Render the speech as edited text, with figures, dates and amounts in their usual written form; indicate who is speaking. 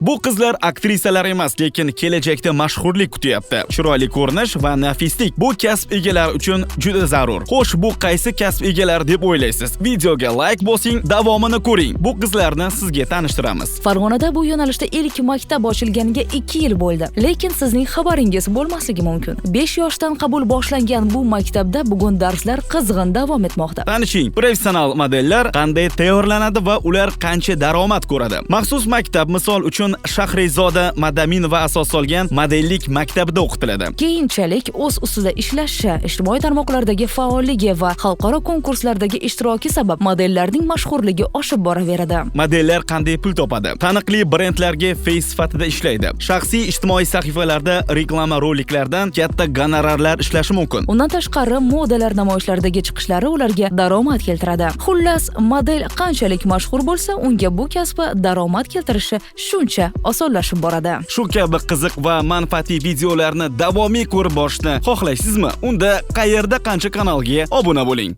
Speaker 1: Bu qizlar aktrisalar emas, lekin kelajakda mashhurlik kutyapti. Chiroyli ko'rinish va nafislik bu kasb egalari uchun juda zarur. Xo'sh, bu qaysi kasb egalari deb o'ylaysiz? Videoga like bosing, davomini ko'ring. Bu qizlarni sizga tanishtiramiz.
Speaker 2: Farg'onada bu yo'nalishda ilk maktab ochilganiga 2 yil bo'ldi. Lekin sizning xabaringiz bo'lmasligi mumkin. 5 yoshdan qabul boshlangan bu maktabda bugun darslar qizg'in davom etmoqda.
Speaker 1: Tanishing, professional modellar qanday tayyorlanadi va ular qancha daromad ko'radi? Maxsus maktab, misol uchun, Shahrizoda Madaminova asos solgan modellik maktabida o'qitiladi.
Speaker 2: Keyinchalik o'z ustida ishlashi, ijtimoiy tarmoqlardagi faolligi va xalqaro konkurslardagi ishtiroki sabab modellarning mashhurligi oshib boraveradi.
Speaker 1: Modellar qanday pul topadi? Taniqli brendlarga face sifatida ishlaydi. Shaxsiy ijtimoiy sahifalarda reklama roliklardan katta gonorarlar ishlashi mumkin.
Speaker 2: Undan tashqari, modalar namoyishlaridagi chiqishlari ularga daromad keltiradi. Xullas, model qanchalik mashhur bo'lsa, unga bu kasbi daromad keltirishi shuncha osonlashib boradi.
Speaker 1: Shu kabi qiziq va manfaatli videolarni davomiy ko'rib borishni xohlaysizmi? Unda Qayerda qancha kanaliga obuna bo'ling.